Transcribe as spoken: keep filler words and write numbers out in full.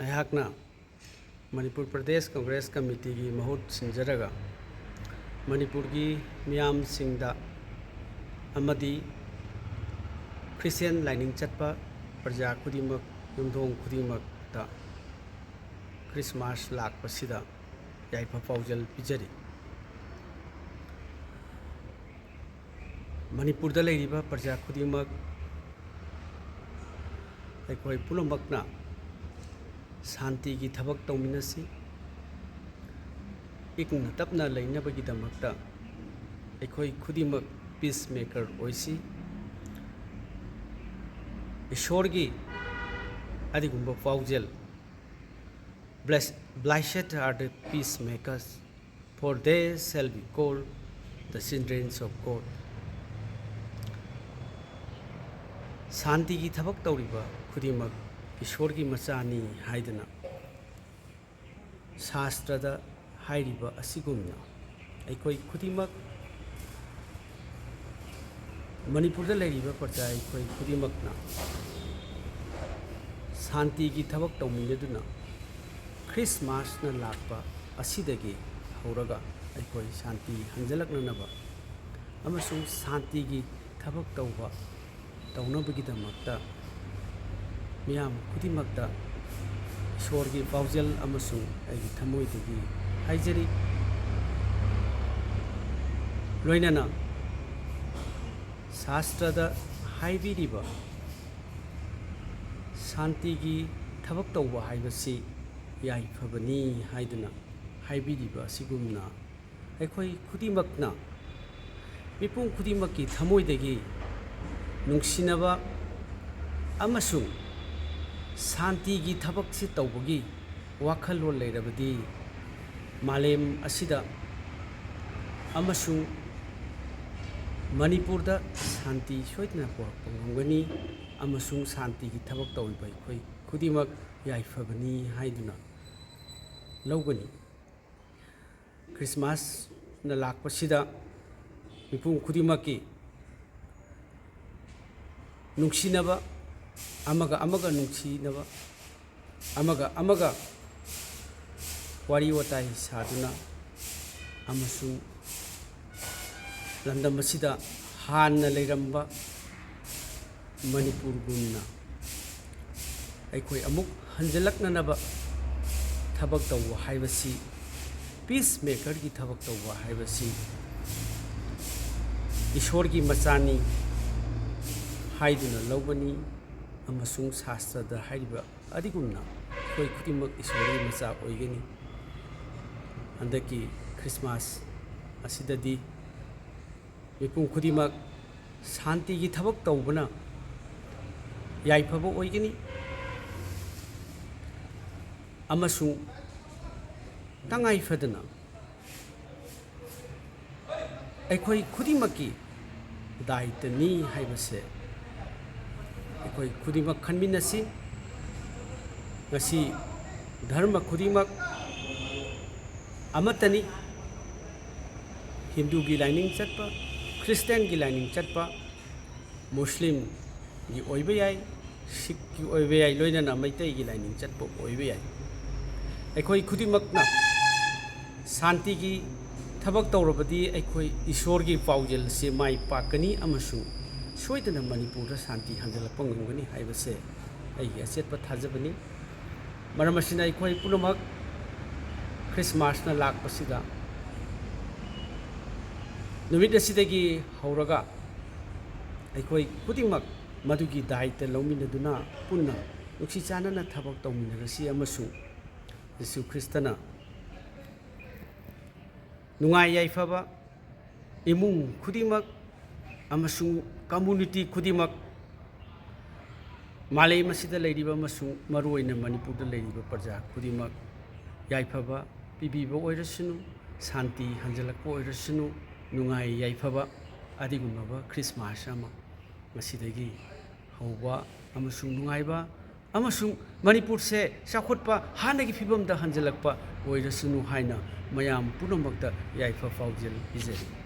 ꯑꯩꯍꯥꯛꯅ ꯃꯅꯤꯄꯨꯔ ꯄ꯭ꯔꯗꯦꯁ ꯀꯪꯒ꯭ꯔꯦꯁ ꯀꯃꯤꯇꯤꯒꯤ ꯃꯍꯨꯠ ꯁꯤꯟꯖꯔꯒ ꯃꯅꯤꯄꯨꯔꯒꯤ ꯃꯤꯌꯥꯝꯁꯤꯡꯗ ꯑꯃꯗꯤ ꯈ꯭ꯔꯤꯁꯇꯤꯌꯥꯟ ꯂꯥꯏꯅꯤꯡ ꯆꯠꯄ ꯄ꯭ꯔꯖꯥ ꯈꯨꯗꯤꯡꯃꯛ, ꯌꯨꯝꯊꯣꯡ ꯈꯨꯗꯤꯡꯃꯛꯇ ꯈ꯭ꯔꯤꯁꯃꯥꯁ ꯂꯥꯛꯄꯁꯤꯗ ꯌꯥꯏꯐ ꯄꯥꯎꯖꯦꯜ ꯄꯤꯖꯔꯤ꯫ ꯃꯅꯤꯄꯨꯔꯗ ꯂꯩꯔꯤꯕ ꯄ꯭ꯔꯖꯥ ꯈꯨꯗꯤꯡꯃꯛ, ꯑꯩꯈꯣꯏ ꯄꯨꯝꯅꯃꯛꯅ ꯁꯥꯟꯇꯤꯒꯤ ꯊꯕꯛ ꯇꯧꯃꯤꯟꯅꯁꯤ꯫ ꯏꯪꯅ ꯇꯞꯅ ꯂꯩꯅꯕꯒꯤꯗꯃꯛꯇ ꯑꯩꯈꯣꯏ ꯈꯨꯗꯤꯡꯃꯛ ꯄꯤꯁ ꯃꯦꯀꯔ ꯑꯣꯏꯁꯤ꯫ ꯏꯁꯣꯔꯒꯤ ꯑꯗꯨꯒꯨꯝꯕ ꯄꯥꯎꯖꯦꯜ, "Bless-, Blessed are the peacemakers, for they shall be called the children of God"꯫ ꯁꯥꯟꯇꯤꯒꯤ ꯊꯕꯛ ꯇꯧꯔꯤꯕ ꯈꯨꯗꯤꯡꯃꯛ ꯏꯁꯣꯔꯒꯤ ꯃꯆꯥꯅꯤ ꯍꯥꯏꯗꯨꯅ ꯁꯥꯁꯇ꯭ꯔꯗ ꯍꯥꯏꯔꯤꯕ ꯑꯁꯤꯒꯨꯝꯅ, ꯑꯩꯈꯣꯏ ꯈꯨꯗꯤꯡꯃꯛ, ꯃꯅꯤꯄꯨꯔꯗ ꯂꯩꯔꯤꯕ ꯄ꯭ꯔꯖꯥ ꯑꯩꯈꯣꯏ ꯈꯨꯗꯤꯡꯃꯛꯅ ꯁꯥꯟꯇꯤꯒꯤ ꯊꯕꯛ ꯇꯧꯃꯤꯟꯅꯗꯨꯅ ꯈ꯭ꯔꯤꯁꯃꯥꯁꯅ ꯂꯥꯛꯄ ꯑꯁꯤꯗꯒꯤ ꯍꯧꯔꯒ ꯑꯩꯈꯣꯏ ꯁꯥꯟꯇꯤ ꯍꯟꯖꯤꯜꯂꯛꯅꯅꯕ ꯑꯃꯁꯨꯡ ꯁꯥꯟꯇꯤꯒꯤ ꯊꯕꯛ ꯇꯧꯕ ꯇꯧꯅꯕꯒꯤꯗꯃꯛꯇ ꯃꯤꯌꯥꯝ ꯈꯨꯗꯤꯡꯃꯛꯇ ꯏꯁꯣꯔꯒꯤ ꯄꯥꯎꯖꯦꯜ ꯑꯃꯁꯨꯡ ꯑꯩꯒꯤ ꯊꯃꯣꯏꯗꯒꯤ ꯍꯥꯏꯖꯔꯤ꯫ ꯂꯣꯏꯅꯅ ꯁꯥꯁꯇ꯭ꯔꯗ ꯍꯥꯏꯕꯤꯔꯤꯕ ꯁꯥꯟꯇꯤꯒꯤ ꯊꯕꯛ ꯇꯧꯕ ꯍꯥꯏꯕꯁꯤ ꯌꯥꯏꯐꯕꯅꯤ ꯍꯥꯏꯗꯨꯅ ꯍꯥꯏꯕꯤꯔꯤꯕ ꯑꯁꯤꯒꯨꯝꯅ, ꯑꯩꯈꯣꯏ ꯈꯨꯗꯤꯡꯃꯛꯅ ꯃꯤꯄꯨꯝ ꯈꯨꯗꯤꯡꯃꯛꯀꯤ ꯊꯃꯣꯏꯗꯒꯤ ꯅꯨꯡꯁꯤꯅꯕ ꯑꯃꯁꯨꯡ ꯁꯥꯟꯇꯤꯒꯤ ꯊꯕꯛꯁꯤ ꯇꯧꯕꯒꯤ ꯋꯥꯈꯜꯂꯣꯟ ꯂꯩꯔꯕꯗꯤ, ꯃꯥꯂꯦꯝ ꯑꯁꯤꯗ ꯑꯃꯁꯨꯡ ꯃꯅꯤꯄꯨꯔꯗ ꯁꯥꯟꯇꯤ ꯁꯣꯏꯗꯅ ꯄꯨꯔꯛꯄ ꯉꯝꯒꯅꯤ, ꯑꯃꯁꯨꯡ ꯁꯥꯟꯇꯤꯒꯤ ꯊꯕꯛ ꯇꯧꯔꯤꯕ ꯑꯩꯈꯣꯏ ꯈꯨꯗꯤꯡꯃꯛ ꯌꯥꯏꯐꯕꯅꯤ ꯍꯥꯏꯗꯨꯅ ꯂꯧꯒꯅꯤ꯫ ꯈ꯭ꯔꯤꯁꯃꯥꯁꯅ ꯂꯥꯛꯄꯁꯤꯗ ꯃꯤꯄꯨꯝ ꯈꯨꯗꯤꯡꯃꯛꯀꯤ ꯅꯨꯡꯁꯤꯅꯕ, ꯑꯃꯒ ꯑꯃꯒ ꯅꯨꯡꯁꯤꯅꯕ, ꯑꯃꯒ ꯑꯃꯒ ꯋꯥꯔꯤ ꯋꯥꯇꯥꯏ ꯁꯥꯗꯨꯅ ꯑꯃꯁꯨꯡ ꯂꯝꯗꯝ ꯑꯁꯤꯗ ꯍꯥꯟꯅ ꯂꯩꯔꯝꯕ ꯃꯅꯤꯄꯨꯔꯒꯨꯝꯅ ꯑꯩꯈꯣꯏ ꯑꯃꯨꯛ ꯍꯟꯖꯤꯜꯂꯛꯅꯅꯕ ꯊꯕꯛ ꯇꯧꯕ ꯍꯥꯏꯕꯁꯤ, ꯄꯤꯁ ꯃꯦꯀꯔꯒꯤ ꯊꯕꯛ ꯇꯧꯕ ꯍꯥꯏꯕꯁꯤ ꯏꯁꯣꯔꯒꯤ ꯃꯆꯥꯅꯤ ꯍꯥꯏꯗꯨꯅ ꯂꯧꯒꯅꯤ, ꯑꯃꯁꯨꯡ ꯁꯥꯁꯇ꯭ꯔꯗ ꯍꯥꯏꯔꯤꯕ ꯑꯗꯨꯒꯨꯝꯅ ꯑꯩꯈꯣꯏ ꯈꯨꯗꯤꯡꯃꯛ ꯏꯁꯣꯔꯒꯤ ꯃꯆꯥ ꯑꯣꯏꯒꯅꯤ꯫ ꯍꯟꯗꯛꯀꯤ ꯈ꯭ꯔꯤꯁꯃꯥꯁ ꯑꯁꯤꯗꯗꯤ ꯃꯤꯄꯨꯝ ꯈꯨꯗꯤꯡꯃꯛ ꯁꯥꯟꯇꯤꯒꯤ ꯊꯕꯛ ꯇꯧꯕꯅ ꯌꯥꯏꯐꯕ ꯑꯣꯏꯒꯅꯤ, ꯑꯃꯁꯨꯡ ꯇꯉꯥꯏ ꯐꯗꯅ ꯑꯩꯈꯣꯏ ꯈꯨꯗꯤꯡꯃꯛꯀꯤ ꯗꯥꯏꯇꯅꯤ ꯍꯥꯏꯕꯁꯦ ꯑꯩꯈꯣꯏ ꯈꯨꯗꯤꯡꯃꯛ ꯈꯟꯃꯤꯟꯅꯁꯤ꯫ ꯉꯁꯤ ꯙꯔꯃ ꯈꯨꯗꯤꯡꯃꯛ ꯑꯃꯠꯇꯅꯤ꯫ ꯍꯤꯟꯗꯨꯒꯤ ꯂꯥꯏꯅꯤꯡ ꯆꯠꯄ, ꯈ꯭ꯔꯤꯁꯇꯤꯌꯥꯟꯒꯤ ꯂꯥꯏꯅꯤꯡ ꯆꯠꯄ, ꯃꯨꯁꯂꯤꯝꯒꯤ ꯑꯣꯏꯕ ꯌꯥꯏ, ꯁꯤꯈꯀꯤ ꯑꯣꯏꯕ ꯌꯥꯏ, ꯂꯣꯏꯅꯅ ꯃꯩꯇꯩꯒꯤ ꯂꯥꯏꯅꯤꯡ ꯆꯠꯄ ꯑꯣꯏꯕ ꯌꯥꯏ꯫ ꯑꯩꯈꯣꯏ ꯈꯨꯗꯤꯡꯃꯛꯅ ꯁꯥꯟꯇꯤꯒꯤ ꯊꯕꯛ ꯇꯧꯔꯕꯗꯤ ꯑꯩꯈꯣꯏ ꯏꯁꯣꯔꯒꯤ ꯄꯥꯎꯖꯦꯜ ꯑꯁꯤ ꯃꯥꯏ ꯄꯥꯛꯀꯅꯤ ꯑꯃꯁꯨꯡ ꯁꯣꯏꯗꯅ ꯃꯅꯤꯄꯨꯔꯗ ꯁꯥꯟꯇꯤ ꯍꯟꯖꯤꯜꯂꯛꯄ ꯉꯝꯒꯅꯤ ꯍꯥꯏꯕꯁꯦ ꯑꯩꯒꯤ ꯑꯆꯦꯠꯄ ꯊꯥꯖꯕꯅꯤ꯫ ꯃꯔꯝ ꯑꯁꯤꯅ ꯑꯩꯈꯣꯏ ꯄꯨꯝꯅꯃꯛ ꯈ꯭ꯔꯤꯁꯃꯥꯁꯅ ꯂꯥꯛꯄꯁꯤꯗ, ꯅꯨꯃꯤꯠ ꯑꯁꯤꯗꯒꯤ ꯍꯧꯔꯒ ꯑꯩꯈꯣꯏ ꯈꯨꯗꯤꯡꯃꯛ ꯃꯗꯨꯒꯤ ꯗꯥꯏꯇ ꯂꯧꯃꯤꯟꯅꯗꯨꯅ ꯄꯨꯟꯅ ꯅꯨꯡꯁꯤ ꯆꯥꯟꯅꯅ ꯊꯕꯛ ꯇꯧꯃꯤꯟꯅꯔꯁꯤ ꯑꯃꯁꯨꯡ ꯖꯤꯁꯨ ꯈ꯭ꯔꯤꯁꯇꯅ ꯅꯨꯡꯉꯥꯏ ꯌꯥꯏꯐꯕ ꯏꯃꯨꯡ ꯈꯨꯗꯤꯡꯃꯛ ꯑꯃꯁꯨꯡ ꯀꯝꯃ꯭ꯌꯨꯅꯤꯇꯤ ꯈꯨꯗꯤꯡꯃꯛ, ꯃꯥꯂꯦꯝ ꯑꯁꯤꯗ ꯂꯩꯔꯤꯕ ꯑꯃꯁꯨꯡ ꯃꯔꯨꯑꯣꯏꯅ ꯃꯅꯤꯄꯨꯔꯗ ꯂꯩꯔꯤꯕ ꯄ꯭ꯔꯖꯥ ꯈꯨꯗꯤꯡꯃꯛ ꯌꯥꯏꯐꯕ ꯄꯤꯕꯤꯕ ꯑꯣꯏꯔꯁꯅꯨ, ꯁꯥꯟꯇꯤ ꯍꯟꯖꯤꯜꯂꯛꯄ ꯑꯣꯏꯔꯁꯅꯨ, ꯅꯨꯡꯉꯥꯏ ꯌꯥꯏꯐꯕ ꯑꯗꯨꯒꯨꯝꯂꯕ ꯈ꯭ꯔꯤꯁꯃꯥꯁ ꯑꯃ ꯉꯁꯤꯗꯒꯤ ꯍꯧꯕ ꯑꯃꯁꯨꯡ ꯅꯨꯡꯉꯥꯏꯕ ꯑꯃꯁꯨꯡ ꯃꯅꯤꯄꯨꯔꯁꯦ ꯆꯥꯎꯈꯠꯄ ꯍꯥꯟꯅꯒꯤ ꯐꯤꯕꯝꯗ ꯍꯟꯖꯤꯜꯂꯛꯄ ꯑꯣꯏꯔꯁꯅꯨ ꯍꯥꯏꯅ ꯃꯌꯥꯝ ꯄꯨꯝꯅꯃꯛꯇ ꯌꯥꯏꯐ ꯄꯥꯎꯖꯦꯜ ꯄꯤꯖꯔꯤ꯫